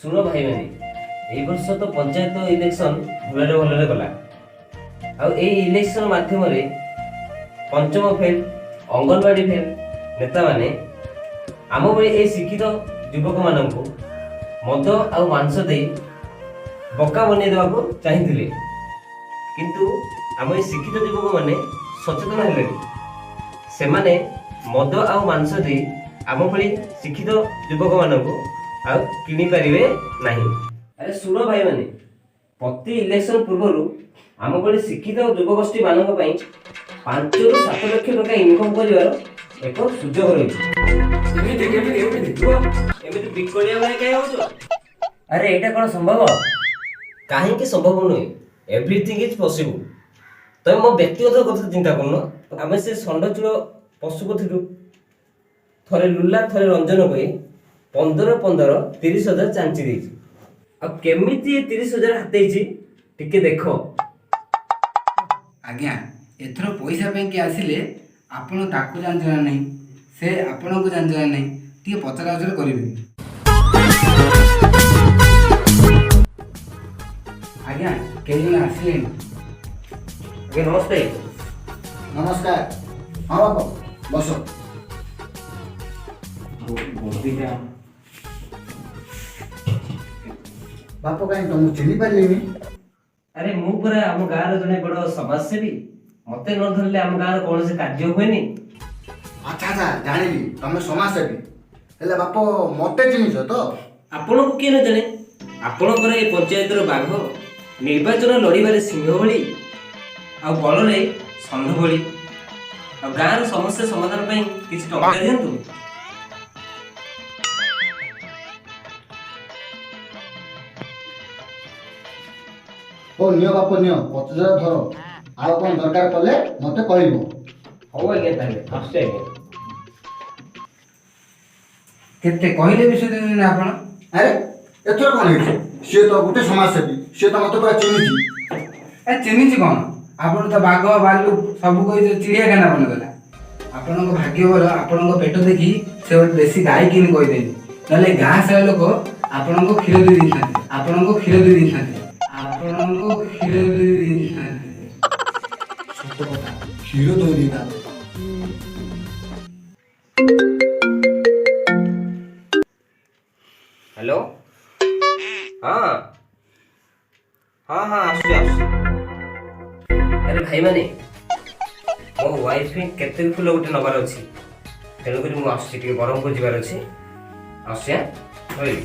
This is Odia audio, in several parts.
ଶୁଣ ଭାଇମାନେ, ଏଇ ବର୍ଷ ତ ପଞ୍ଚାୟତ ଇଲେକ୍ସନ ଭଲରେ ଭଲରେ ଗଲା। ଆଉ ଏଇ ଇଲେକ୍ସନ ମାଧ୍ୟମରେ ପଞ୍ଚମ ଫେଲ୍, ଅଙ୍ଗନବାଡ଼ି ଫେଲ୍ ନେତାମାନେ ଆମ ଭଳି ଏଇ ଶିକ୍ଷିତ ଯୁବକମାନଙ୍କୁ ମଦ ଆଉ ମାଂସ ଦେଇ ବକା ବନେଇ ଦେବାକୁ ଚାହିଁଥିଲେ। କିନ୍ତୁ ଆମ ଏଇ ଶିକ୍ଷିତ ଯୁବକମାନେ ସଚେତନ ହେଲେଣି। ସେମାନେ ମଦ ଆଉ ମାଂସ ଦେଇ ଆମ ଭଳି ଶିକ୍ଷିତ ଯୁବକମାନଙ୍କୁ ଆଉ କିଣିପାରିବେ ନାହିଁ। ଆରେ ଶୁଣ ଭାଇମାନେ, ପ୍ରତି ଇଲେକ୍ସନ ପୂର୍ବରୁ ଆମ ଭଳି ଶିକ୍ଷିତ ଯୁବଗୋଷ୍ଠୀମାନଙ୍କ ପାଇଁ 5ରୁ 7 ଲକ୍ଷ ଟଙ୍କା ଇନକମ୍ କରିବାର ଏକ ସୁଯୋଗ ରହିଛି। କେମିତି, କେମିତି, କେମିତି କୁହ? ଏମିତି ବିକଳିଆ ଭଳିଆ କାହିଁ ହଉଛ? ଆରେ, ଏଇଟା କ'ଣ ସମ୍ଭବ? କାହିଁକି ସମ୍ଭବ ନୁହେଁ? Everything is possible. ତମେ ମୋ ବ୍ୟକ୍ତିଗତ କଥା ଚିନ୍ତା କରୁନ। ଆମେ ସେ ଷଣ୍ଢଚୂଳ ପଶୁପତିଠୁ ଥରେ ଲୁଲା, ଥରେ ରଞ୍ଜନ କହି 15 15 30 ହଜାର ଚାଞ୍ଚି ଦେଇଛି। ଆଉ କେମିତି ଏ 30 ହଜାର ହାତେଇଛି, ଟିକେ ଦେଖ। ଆଜ୍ଞା, ଏଥର ପଇସା ପାଇଁକି ଆସିଲେ ଆପଣ ତାକୁ ଜାଣିଛ ନା ନାହିଁ, ସେ ଆପଣଙ୍କୁ ଜାଣିଛ ନା ନାହିଁ, ଟିକେ ପଚରା ଉଚରା କରିବେ। ଆଜ୍ଞା, କେହି ଜଣେ ଆସିଲେଣି। ଆଜ୍ଞା, ନମସ୍ତେ। ନମସ୍କାର। ହଁ ବାପ, ବସ। ବଦିଟା। ବାପ, କାହିଁ ତ ମୁଁ ଚିହ୍ନି ପାରିଲିନି। ଆରେ, ମୁଁ ପରା ଆମ ଗାଁର ଜଣେ ବଡ଼ ସମାଜସେବୀ। ମତେ ନ ଧରିଲେ ଆମ ଗାଁର କୌଣସି କାର୍ଯ୍ୟ ହୁଏନି। ଆଚ୍ଛା, ଜାଣିଲି, ତମେ ସମାଜସେବୀ। ହେଲେ ବାପ, ମତେ ଚିହ୍ନିଛ ତ? ଆପଣଙ୍କୁ କିଏ ନ ଜାଣେ? ଆପଣଙ୍କର ଏ ପଞ୍ଚାୟତର ବାଘ, ନିର୍ବାଚନ ଲଢ଼ିବାରେ ସିଂହ ଭଳି ଆଉ ବଳରେ ଷଣ୍ଢ ଭଳି। ଆଉ ଗାଁର ସମସ୍ୟା ସମାଧାନ ପାଇଁ କିଛି ଟଙ୍କା ଦିଅନ୍ତୁ। ହଉ ନିଅ ବାପ, ନିଅ, 25 ହଜାର ଧର। ଆଉ କ'ଣ ଦରକାର ପଡ଼ିଲେ ମତେ କହିବ। ହଉ ଆଜ୍ଞା, ତାହେଲେ ଆସୁଛି ଆଜ୍ଞା। କେତେ କହିଲେ ବି ଶୁଣିଲେନି ଆପଣ। ଆରେ, ଏଥର କ'ଣ ହେଇଛି? ସିଏ ତ ଗୋଟେ ସମାଜସେବୀ, ସିଏ ତ ମତେ ପୁରା ଚିହ୍ନିଛି। ଏ, ଚିହ୍ନିଛି କ'ଣ? ଆପଣ ତ ବାଘ ଭାଲୁ ସବୁ କହି ଚିଡ଼ିଆଖାନା ବନେଇଦେଲା। ଆପଣଙ୍କ ଭାଗ୍ୟ ଭଲ, ଆପଣଙ୍କ ପେଟ ଦେଖି ସେ ଗୋଟେ ଦେଶୀ ଗାଈ କିଣି କହିଦେନି, ନହେଲେ ଗାଁ ସାରା ଲୋକ ଆପଣଙ୍କ କ୍ଷୀର ଦେଇ ଦେଇଥାନ୍ତେ, ଆପଣଙ୍କ କ୍ଷୀର ଦେଇ ଦେଇଥାନ୍ତେ, ଆପଣଙ୍କ କ୍ଷୀର ଦେଇ ଦେଇଥାନ୍ତେ। ସତ କଥା, କ୍ଷୀର ଦୋଇ ଦେଇଥାନ୍ତେ। ହ୍ୟାଲୋ, ହଁ, ଆସୁଛି ଆସୁଛି। ଆରେ ଭାଇମାନେ, ମୋ ୱାଇଫ୍ ପାଇଁ କେତେ ଫୁଲ ଗୋଟେ ନେବାର ଅଛି, ତେଣୁକରି ମୁଁ ଆସୁଛି। ଟିକେ ବ୍ରହ୍ମପୁର ଯିବାର ଅଛି। ଆସୁଛି, ଆଁ, ରହିଲି।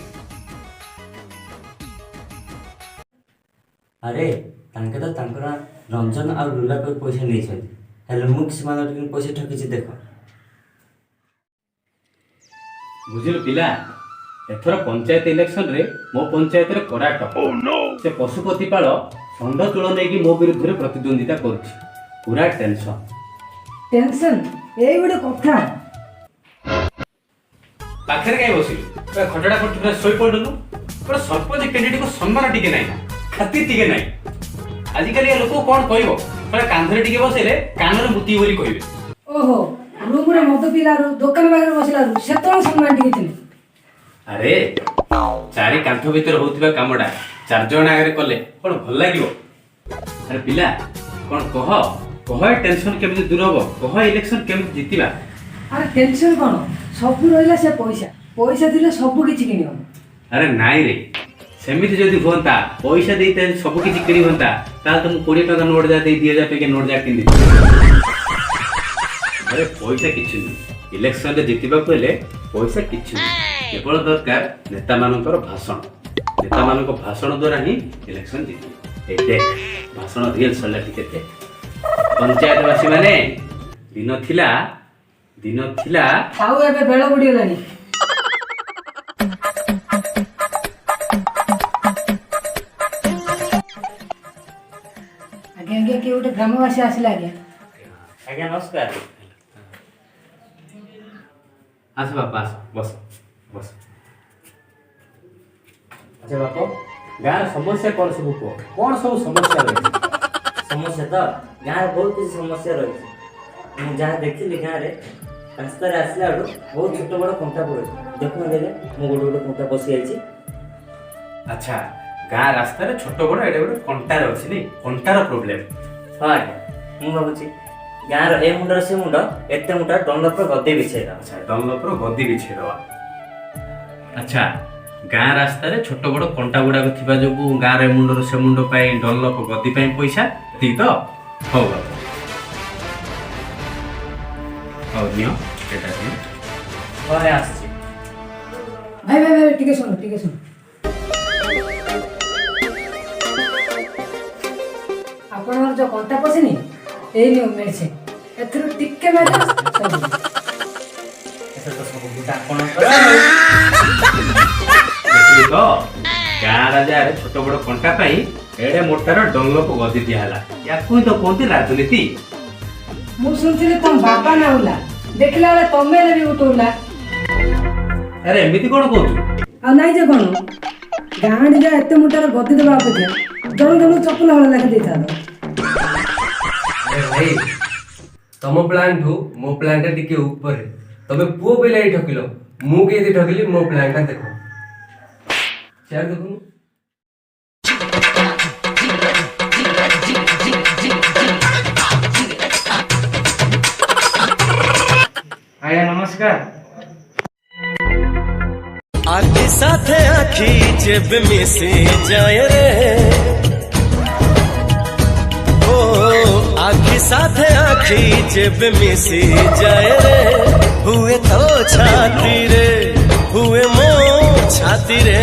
ଆରେ, ତାଙ୍କେ ତ ତାଙ୍କର ରଞ୍ଜନ ଆଉ ଲୁଲା କହି ପଇସା ନେଇଛନ୍ତି, ହେଲେ ମୁଁ ସେମାନଙ୍କ କେମିତି ପଇସା ଠକିଛି ଦେଖ। ବୁଝିଲୁ ପିଲା, ଏଥର ପଞ୍ଚାୟତ ଇଲେକ୍ସନରେ ମୋ ପଞ୍ଚାୟତରେ କଡ଼ା ଟକ୍କର। ସେ ପଶୁପତି ପାଳ ଷଣ୍ଢ ଚୂଳ ନେଇକି ମୋ ବିରୁଦ୍ଧରେ ପ୍ରତିଦ୍ୱନ୍ଦିତା କରୁଛି। ପୁରା ଟେନସନ୍। ଟେନସନ୍, ଏଇ ଗୋଟେ କଥା। ପାଖରେ କାହିଁ ବସିଲୁ? ପୁରା ଖଟଟା ପଡ଼ି ପୁରା ଶୋଇପଡ଼ିଲୁ। ପୁରା ସରପଞ୍ଚ କ୍ୟାଣ୍ଡିଡେଟକୁ ସମ୍ମାନ ଟିକେ ନାହିଁ ନା ଖାତିର ଟିକେ ନାହିଁ। ଆଜିକାଲି ଲୋକ କ'ଣ କହିବ? ପୁରା କାନ୍ଧରେ ଟିକେ ବସେଇଲେ କାନରେ ମୁତିବି ବୋଲି କହିବେ। ଓହୋ, ରୁମରେ ମଦ ପିଇଲାରୁ, ଦୋକାନ ପାଖରେ ବସିଲାରୁ ସେତେବେଳେ ସମ୍ମାନ ଟିକେ ଥିଲେ। ଆରେ, ଚାରି କାନ୍ଥ ଭିତରେ ହଉଥିବା କାମଟା ଚାରି ଜଣ ଆଗରେ କଲେ କ'ଣ ଭଲ ଲାଗିବ? ଆରେ ପିଲା, କ'ଣ କହ କହ, ଏ ଟେନସନ କେମିତି ଦୂର ହବ କହ? ଇଲେକ୍ସନ କେମିତି ଜିତିବା? ଆରେ, ଟେନସନ୍ କ'ଣ? ସବୁ ରହିଲା ସେ ପଇସା। ପଇସା ଥିଲେ ସବୁ କିଛି କିଣି ହବ। ଆରେ ନାଇଁ ରେ, ସେମିତି ଯଦି ହୁଅନ୍ତା, ପଇସା ଦେଇ ସବୁ କିଛି କିଣି ହୁଅନ୍ତା, ତାହେଲେ ତ ମୁଁ 20 ଟଙ୍କା ନୋଟ ଯା ଦେଇ 2000 ଟଙ୍କିଆ ନୋଟ ଯା କିଣିଦେବି। ଆରେ, ପଇସା କିଛି ନୁହେଁ। ଇଲେକ୍ସନରେ ଜିତିବାକୁ ହେଲେ ପଇସା କିଛି ନୁହେଁ। କେବଳ ଦରକାର ନେତାମାନଙ୍କର ଭାଷଣ। ନେତାମାନଙ୍କ ଭାଷଣ ଦ୍ୱାରା ହିଁ ଇଲେକ୍ସନ ଜିତିବ। ଏଇ ଦେଖ, ଭାଷଣ ରିଏଲ ସରିଲା, ଟିକେ ଦେଖ। ପଞ୍ଚାୟତବାସୀ ମାନେ, ଦିନ ଥିଲା, ଦିନ ଥିଲା। ଥାଉ, ଏବେ ବେଳ ବୁଡ଼ିଗଲାଣି। ଆଜ୍ଞା, ଆଜ୍ଞା, କିଏ ଗୋଟେ ଗ୍ରାମବାସୀ ଆସିଲେ ଆଜ୍ଞା। ଆଜ୍ଞା, ନମସ୍କାର। ଆସ ବାପା, ଆସ, ବସ ବସ। ଆଚ୍ଛା ବାପ, ଗାଁର ସମସ୍ୟା କ'ଣ ସବୁ କୁହ। କ'ଣ ସବୁ ସମସ୍ୟା ରହିଛି? ସମସ୍ୟା ତ ଗାଁରେ ବହୁତ କିଛି ସମସ୍ୟା ରହିଛି। ମୁଁ ଯାହା ଦେଖିଲି, ଗାଁରେ ରାସ୍ତାରେ ଆସିଲା ବେଳକୁ ବହୁତ ଛୋଟ ବଡ଼ କଣ୍ଟା ପଡ଼ୁଛି। ଦେଖୁନ, ଦେଲେ ମୋ ଗୋଟେ ଗୋଟେ କଣ୍ଟା ପଶିଯାଇଛି। ଆଚ୍ଛା, ଗାଁ ରାସ୍ତାରେ ଛୋଟ ବଡ଼ ଏଇଟା ଗୋଟେ କଣ୍ଟାର ଅଛି ନାଇଁ, କଣ୍ଟାର ପ୍ରୋବ୍ଲେମ। ହଁ ଆଜ୍ଞା, ମୁଁ ଭାବୁଛି ଗାଁର ଏ ମୁଣ୍ଡର ସେ ମୁଣ୍ଡ ଏତେ ମୁଣ୍ଡ ଡନଲପର ଗଦି ବିଛେଇଦେବା। ଆଚ୍ଛା, ଡନଲପର ଗଦି ବିଛେଇଦେବା। ଆଚ୍ଛା, ଗାଁ ରାସ୍ତାରେ ଛୋଟ ବଡ଼ କଣ୍ଟା ଗୁଡ଼ାକ ଥିବା ଯୋଗୁଁ ଗାଁର ଏ ମୁଣ୍ଡରୁ ସେ ମୁଣ୍ଡ ପାଇଁ ଡନଲପ ଗଦି ପାଇଁ ପଇସା, ଏତିକି ତ? ହଉ ବାପା, ହଉ ନିଅ, ଏଇଟା ନିଅ। ହଁ ଆଜ୍ଞା, ଆସୁଛି। ଭାଇ ଭାଇ ଭାଇ, ଟିକେ ଶୁଣ, ଟିକେ ଶୁଣ। ଆପଣଙ୍କର ଯୋଉ କଣ୍ଟା ପଶିନି, ଏଇ ନିଅ ମେଡିସିନ, ଏଥିରୁ ଟିକେ ମାରିବ ସବୁ। ଏଥର ତ ସବୁ ଭୋଟ ଆପଣଙ୍କର। ଦେଖିଲି ତ, ଗାଁ ରାଜାରେ ଛୋଟ ବଡ଼ କଣ୍ଟା ପାଇଁ ଏଡ଼େ ମୋଟାର ଡନଲପ ଗଦି ଦିଆହେଲା। ୟାକୁ ହିଁ ତ କୁହନ୍ତି ରାଜନୀତି। ମୁଁ ଶୁଣିଥିଲି ତମ ବାପା ନା ଉଲା, ଦେଖିଲା ବେଳେ ତମେ ହେଲେ ବି ଗୋଟେ ଉଲା। ଆରେ, ଏମିତି କଣ କହୁଛୁ? ଆଉ ନାଇଁ ଯେ କଣ, ଗାଁ ଯା ଏତେ ମୋଟାର ଗଦି ଦେବା ଅପେକ୍ଷା ଜଣ ଜଣକୁ ଚପଲ ହଳ ଲେଖା ଦେଇଥାନ୍ତ। ଆରେ ଭାଇ, ତମ ପ୍ଲାନ୍ଠୁ ମୋ ପ୍ଲାନ୍ଟା ଟିକେ ଉପରେ। ତମେ ପୁଅ ପିଲା ହିଁ ଠକିଲ, ମୁଁ କେମିତି ଠକିଲି ମୋ ପ୍ଲାନ୍ଟା ଦେଖ। ସିଆଡ଼େ ଦେଖୁନୁ। ଆଜ୍ଞା ନମସ୍କାର। ଆଖି ସାଥେ ଆଖି ଯେବେ ମିଶି ଯାଏ ରେ, ଓ ଆଖି ସାଥେ ଆଖି ଯେବେ ମିଶି ଯାଏ ରେ, ହୁଏ ତ ଛାତିରେ, ହୁଏ ମୋ ଛାତିରେ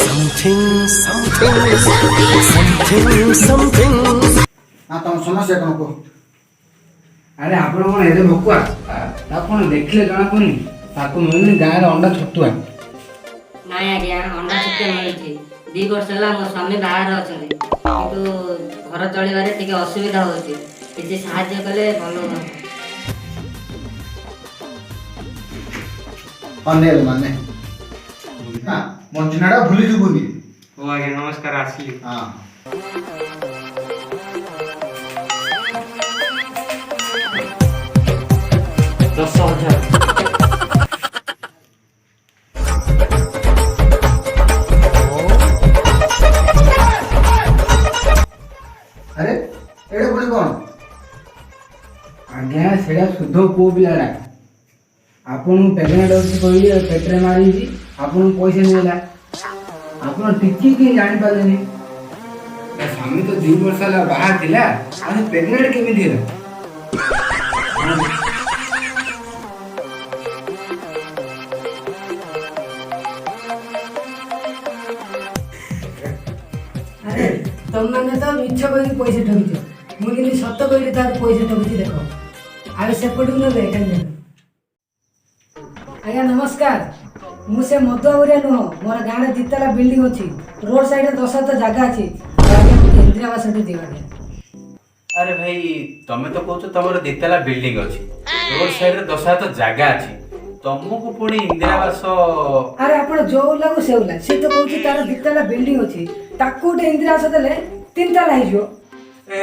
ସମଥିଙ୍ଗ ସମଥିଙ୍ଗ ସମଥିଙ୍ଗ ସମଥିଙ୍ଗ। ହଁ, ତମ ସମସ୍ୟା କ'ଣ କୁହ। ଆରେ, ଆପଣ କ'ଣ ଏତେ ଭକୁଆ? ତାକୁ କ'ଣ ଦେଖିଲେ ଜଣାପଡ଼ୁନି? ତାକୁ ମିଳୁନି ଗାଁରେ ଅଣ୍ଡା ଛତୁଆ। ନାଇଁ ଆଜ୍ଞା, ଅଣ୍ଡା ଛତୁଆ ମିଳୁଛି। 2 ବର୍ଷ ହେଲା ମୋ ସ୍ୱାମୀ ବାହାରେ ଅଛନ୍ତି, କିନ୍ତୁ ଘର ଚଳିବାରେ ଟିକେ ଅସୁବିଧା ହେଉଛି। କିଛି ସାହାଯ୍ୟ କଲେ ଭଲ ହୁଅନ୍ତା। ହଁ, ନେ ମାନେ ନା ମୋ ଚିହ୍ନଟା ଭୁଲି ଯିବୁନି। ହଉ ଆଜ୍ଞା, ନମସ୍କାର, ଆସିଲି। ହଁ। 10,000। ଆରେ, ଏଇଟା ପୁଣି କ'ଣ? ଆଜ୍ଞା, ସେଇଟା ଶୁଦ୍ଧ ପୁଅ ପିଲାଟା। ଆପଣଙ୍କୁ ପ୍ରେଗନେଣ୍ଟ ଅଛି କହିଲି ପେଟରେ ମାରିଛି, ଆପଣଙ୍କୁ ପଇସା ନେଲା। ଆପଣ ଟିକେ କେହି ଜାଣିପାରିଲେନି? ତା ସ୍ୱାମୀ ତ 2 ବର୍ଷ ହେଲା ବାହାର ଥିଲା, ଆଉ ସେ ପ୍ରେଗନେଣ୍ଟ କେମିତି ହେଲା? ଆରେ, ତମମାନେ ତ ମିଛ କହିକି ପଇସା ଠକିଛ, ମୁଁ କିନ୍ତୁ ସତ କହିକି ତାର ପଇସା ଠକିଛି ଦେଖ। ଆଉ ସେପଟକୁ ନେବେ କାହିଁକି? ଆଜ୍ଞା ନମସ୍କାର, ମୁଁ ସେ ମଦୁଆ ବରିଆ ନୁହଁ। ମୋର ଗାଁରେ ଦିତାଲା ବିଲ୍ଡିଂ ଅଛି, ରୋଡ ସାଇଡରେ 10 ହାତ ଜାଗା ଅଛି। ଆଉ ଆଜ୍ଞା, ମୋତେ ଇନ୍ଦିରା ଆବାସଟେ ଦିଅ ଆଜ୍ଞା। ଆରେ ଭାଇ, ତମେ ତ କହୁଛ ତମର ଦିତାଲା ବିଲ୍ଡିଂ ଅଛି, ରୋଡ ସାଇଡରେ 10 ହାତ ଜାଗା ଅଛି, ତମକୁ ପୁଣି ଇନ୍ଦିରାବାସ? ଆରେ, ଆପଣ ଯୋଉ ଲାଗୁ ସେଉ ଲାଗୁ, ସେ ତ କହୁଛି ତାର ଦିତାଲା ବିଲ୍ଡିଂ ଅଛି, ତାକୁ ଗୋଟେ ଇନ୍ଦିରା ଆବାସ ଦେଲେ ତିନି ତାଲା ହେଇଯିବ। ଏ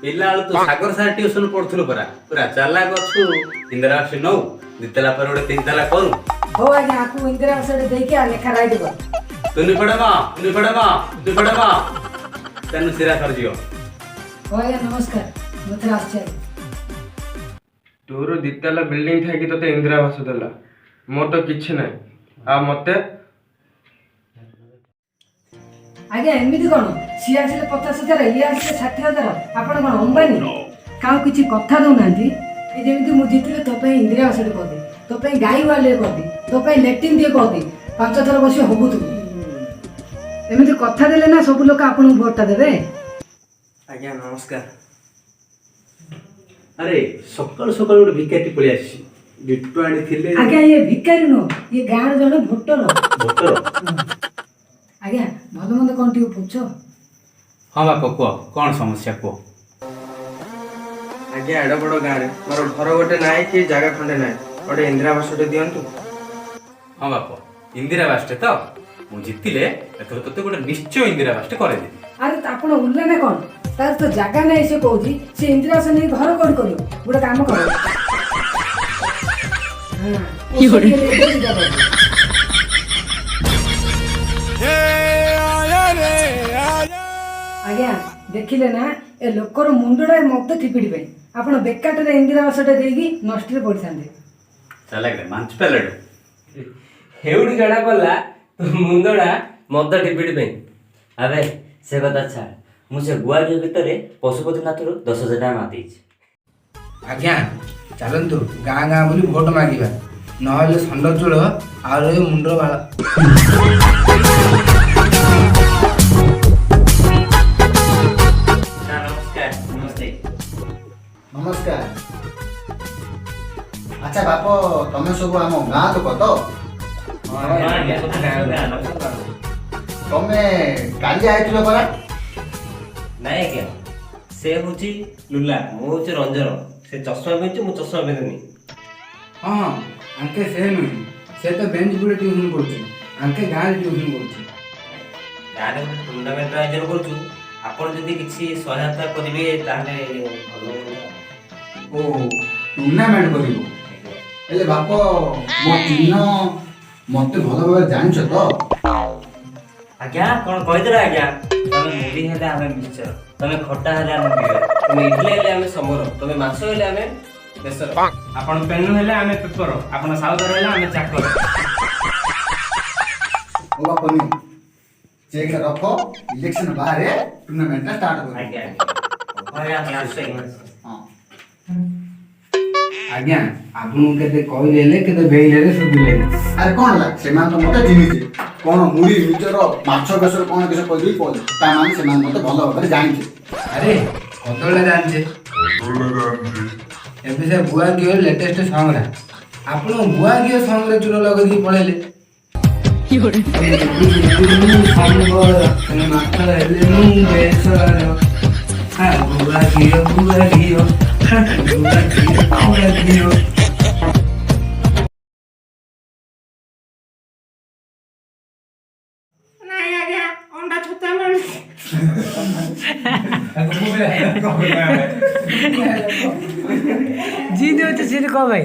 ପିଲା ବେଳୁ ତୁ ସାଗର ସାର୍ ଟିଉସନ ପଢୁଥିଲୁ ପରା, ପୁରା ଚାଲାକ ଅଛୁ। ଇନ୍ଦିରାବାସ ନଉ, ଦିତାଲା ପରେ ଗୋଟେ ତିନି ତାଲା କରୁ। ହଉ ଆଜ୍ଞା, ଆକୁ ଇନ୍ଦିରା ଆବାସଟେ ଦେଇକି ଆଉ ଲେଖା ରାଇଟ୍ କର। ତୁନି ପଡମା, ତୁନି ପଡମା, ତୁନି ପଡମା, ତେନୁ ସିରା ସରିଯିବ। ହଉ ଆଜ୍ଞା ନମସ୍କାର, ମୁଁ ଥରେ ଆସୁଛି ଆଜ୍ଞା। ତୋର ଦିତାଲା ବିଲ୍ଡିଂ ଥାଇକି ତୋତେ ଇନ୍ଦିରା ଆବାସ ଦେଲା, ମୋର ତ କିଛି ନାହିଁ ଆଉ ମତେ ଆଜ୍ଞା, ଏମିତି କ'ଣ? ସିଏ ଆସିଲେ 50,000, ଇଏ ଆସିଲେ 60,000। ଆପଣ କ'ଣ ଅମ୍ବାନୀ? କାହାକୁ କିଛି କଥା ଦଉନାହାନ୍ତି। ଏ ଯେମିତି ମୁଁ ଜିତିଲେ ତୋ ପାଇଁ ଇନ୍ଦିରା ଆବାସଟେ କରିଦେବି, ତୋ ପାଇଁ ଗାଈ ଗୁହାଳିଏ କରିଦେବି, ତୋ ପାଇଁ ଲେଟ୍ରିନ୍ ଟିଏ କରିଦେବି, ପାଞ୍ଚ ଥର ବସି ହଗୁଥିବୁ। ଏମିତି କଥା ଦେଲେ ନା ସବୁ ଲୋକ ଆପଣଙ୍କୁ ଭୋଟଟା ଦେବେ। ଆଜ୍ଞା ନମସ୍କାର। ଆରେ, ସକାଳୁ ସକାଳୁ ଗୋଟେ ଭିକାରୀ ପଳେଇ ଆସିଛି, ଗିଫ୍ଟ ଆଣିଥିଲେ। ଆଜ୍ଞା, ଇଏ ଭିକାରୀ ନୁହଁ, ଇଏ ଗାଁର ଜଣେ ଭୋଟର। ଭୋଟର? ଆଜ୍ଞା, ଭଲ ମନ୍ଦ କ'ଣ ଟିକେ ବୁଝ। ହଁ ବାପ, କୁହ, କ'ଣ ସମସ୍ୟା କୁହ। ଆଜ୍ଞା, ଏଡ ବଡ଼ ଗାଁରେ ମୋର ଘର ଗୋଟେ ନାହିଁ କି ଜାଗା ଖଣ୍ଡେ ନାହିଁ, ଗୋଟେ ଇନ୍ଦିରା ଆବାସଟେ ଦିଅନ୍ତୁ। ହଁ ବାପ, ଇନ୍ଦିରା ଆବାସଟେ ତ? ମୁଁ ଜିତିଲେ ଏଥର ତୋତେ ଗୋଟେ ନିଶ୍ଚୟ ଇନ୍ଦିରା ଆବାସଟେ କରେଇଦେବି। ଆରେ, ତ ଆପଣ ଉଲ୍ଲା ନା କ'ଣ? ତାର ତ ଜାଗା ନାହିଁ ସେ କହୁଛି, ସେ ଇନ୍ଦିରା ଆବାସ ନେଇ ଘର କୋଉଠି କରିବ? ଗୋଟେ କାମ କର, ହଁ, ଓଷା ଟିକେ ନେଇକି ପୂଜା କରିବ। ହେ। ଆଜ୍ଞା ଦେଖିଲେ ନା, ଏ ଲୋକର ମୁଣ୍ଡଟା ମଦ ଠିପିଡ଼ି ପାଇଁ ଆପଣ ବେକାରଟାରେ ଇନ୍ଦିରା ଆବାସଟା ଦେଇକି ନଷ୍ଟରେ ପଡ଼ିଥାନ୍ତେ। ଚାଲାକରେ ମାଞ୍ଚ ପାଲାଡୁ। ହେଉଠୁ ଜଣା ପଡ଼ିଲା ତୋ ମୁଣ୍ଡଟା ମଦ ଠିପିଡ଼ି ପାଇଁ। ଆବେ, ସେ କଥା ଛାଡ଼, ମୁଁ ସେ ଗୁଆ ଘିଅ ଭିତରେ ପଶୁପତିନାଥରୁ 10,000 ଟଙ୍କା ମାରିଦେଇଛି। ଆଜ୍ଞା, ଚାଲନ୍ତୁ ଗାଁ ଗାଁ ବୋଲି ଭୋଟ ମାଗିବା, ନହେଲେ ଷଣ୍ଢ ଚୂଳ ଆଉ ରହିବ ମୁଣ୍ଡର ବାଳ। ସାର୍, ନମସ୍କାର। ନମସ୍ତେ। ନମସ୍କାର। ଆଚ୍ଛା ବାପ, ତମେ ସବୁ ଆମ ଗାଁ ଲୋକ ତ? ତମେ କାଲି ଆଇଥିଲ ପରା? ନାଇଁ ଆଜ୍ଞା, ସେ ହେଉଛି ଲୁଲା, ମୁଁ ହେଉଛି ରଞ୍ଜନ। ସେ ଚଷମା ପିନ୍ଧୁଛି, ମୁଁ ଚଷମା ପିନ୍ଧୁନି। ହଁ, ଆଙ୍କେ ସେ ନୁହେଁ, ସେ ତ ବେଞ୍ଚ ବୁଲେ ଟ୍ୟୁସନ୍ କରୁଛି, ଆଙ୍କେ ଗାଁରେ ଟ୍ୟୁସନ୍ କରୁଛି। ଗାଁରେ ଗୋଟେ ଟୁର୍ଣ୍ଣାମେଣ୍ଟ ଆୟୋଜନ କରୁଛୁ, ଆପଣ ଯଦି କିଛି ସହାୟତା କରିବେ ତାହେଲେ ଭଲ ହୁଅନ୍ତା। ଓ, ଟୁର୍ଣ୍ଣାମେଣ୍ଟ କରିବ? ହେଲେ ବାପ, ମୋ ଚିହ୍ନ ମତେ ଭଲ ଭାବରେ ଜାଣିଛ ତ? ଆଜ୍ଞା, କ'ଣ କହିଦେଲେ ଆଜ୍ଞା? ତମେ ମୁଢ଼ି ହେଲେ ଆମେ ମିକ୍ସଚର, ତମେ ଖଟା ହେଲେ ଆମେ ବିୟର। ତମେ ଇଡଲି ହେଲେ ଆମେ ସମର, ତମେ ମାଛ ହେଲେ ଆମେ ବେସର। ଆପଣ ପେନୁ ହେଲେ ଆମେ ପେପର, ଆପଣ ସାଉଦର ହେଲେ ଆମେ ଚାକର। ଓ ବାପ, ନିଅ ଚେକ୍ ରଖ, ଇଲେକ୍ସନ ବାହାରେ ଟୁର୍ଣ୍ଣାମେଣ୍ଟଟା ଷ୍ଟାର୍ଟ କରିବ। ଆଜ୍ଞା। ଆଜ୍ଞା, ଆସୁଛି। ହଁ। ଆଜ୍ଞା, ଆପଣଙ୍କୁ କେତେ କହିଲେ ହେଲେ କେତେ ବେଇଲେ ହେଲେ ଶୁଭିଲେ। ଆରେ କଣ ହେଲା, ସେମାନେ ତ ମତେ ଚିହ୍ନିଛି। କଣ ମୁଢି ମିଚର ମାଛ ବେସର କଣ କିସ କହିଦେଇ କହିଲେ, ତା ମାନେ ସେମାନେ ମତେ ଭଲ ଭାବରେ ଜାଣିছে। ଆରେ, କଦଳୀଟା ଜାଣିଛେ। ଏବେ ସେ ଗୁଆ ଘିଅ ଲେଟେଷ୍ଟ ସଙ୍ଗଟା, ଆପଣ ଗୁଆ ଘିଅ ସଙ୍ଗରେ ଚୂନ ଲଗେଇ ଦେଇକି ପଳେଇଲେ। ସମ୍ବର ମାଛ ହେଲେ ମୁଁ ବେସର। ହଁ, ଗୁଆ ଘିଅ, ଗୁଆ ଘିଅ, ଗୁଆ ଘିଅ, ଗୁଆ ଘିଅ। ନାଇଁ ଆଜ୍ଞା, ଅଣ୍ଡା ଛତୁଆ ମିଳୁଛି? ଜିନି ଅଛି ସିନି କଣ ଭାଇ?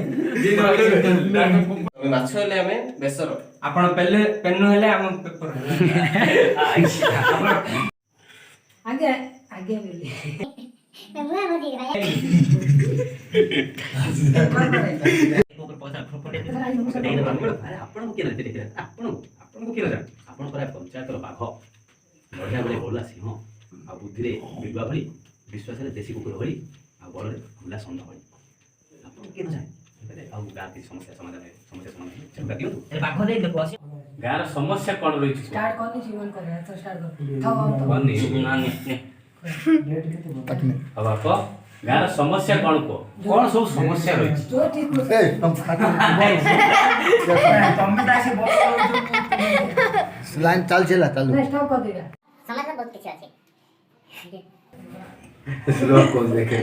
ତମେ ମାଛ ହେଲେ ଆମେ ବେସର। ଆପଣ ପେଲେ ପେନୁ ହେଲେ ଆମ ପେପର। ଆଜ୍ଞା ଆଜ୍ଞା ବୋଲି। ଆରେ, ଆପଣଙ୍କୁ କିଏ ନା ଆପଣଙ୍କୁ କିଏ ନା ଜାଣେ? ଆପଣ ପରା ପଞ୍ଚାୟତର ବାଘ, ଲଢ଼ିଆ ବେଳେ ବଳୁଆ ସିଂହ, ଆଉ ବୁଦ୍ଧିରେ ବିଲୁଆ ଭଳି, ବିଶ୍ୱାସରେ ଦେଶୀ କୁକୁର ଭଳି, ଆଉ ବଳରେ ବୁଲା ଷଣ୍ଢ ଭଳି। ଆପଣଙ୍କୁ କିଏ ନ ଜାଣେ? ଆଉ ଗାଁ କିଛି ସମସ୍ୟା ସମାଧାନ, ସମସ୍ୟା ସମାଧାନ ସେଗୁଡ଼ା ଦିଅନ୍ତୁ। ବାଘ ଦେଇ ଲୋକ ଆସି ଗାଁର ସମସ୍ୟା କ'ଣ ରହିଛି କୁହ? ଷ୍ଟାର୍ଟ କରନି, ଜୀବନ କରେ, ଏଥର ଷ୍ଟାର୍ଟ କର, ଥାଉ ଆଉ ଥାଉ। ବନି। ନା, ନେ, ନେ। ଆଉ ବାପ, ଗାଁର ସମସ୍ୟା କ'ଣ କୁହ? କ'ଣ ସବୁ ସମସ୍ୟା ରହିଛି? ତୋ ଠିକ କହୁଛୁ। ଏ ତମେ ତ ଆସି ବସ। ଲାଇନ୍ ଚାଲିଛି, ହେଲା ଚାଲୁ। ନାଇଁ, ଷ୍ଟପ୍ କରିଦେବା। ସମାଜରେ ବହୁତ କିଛି ଅଛି। ଦେଖେ।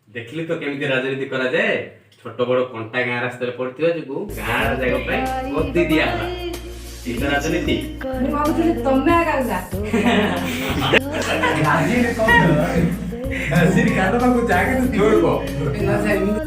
ଦେଖିଲି ତ କେମିତି ରାଜନୀତି କରାଯାଏ। ଛୋଟ ବଡ କଣ୍ଟା ଗାଁ ରାସ୍ତାରେ ପଡିଥିବା ଯୋଗୁ ଗାଁ ଜାଗା ପାଇଁ ଗଦି ଦିଆହେଲା। ଏଇ ତ ରାଜନୀତି। ମୁଁ ଭାବୁଥିଲି ତମେ ଆଗ ଆଗା। ନା ସେ ଏମିତି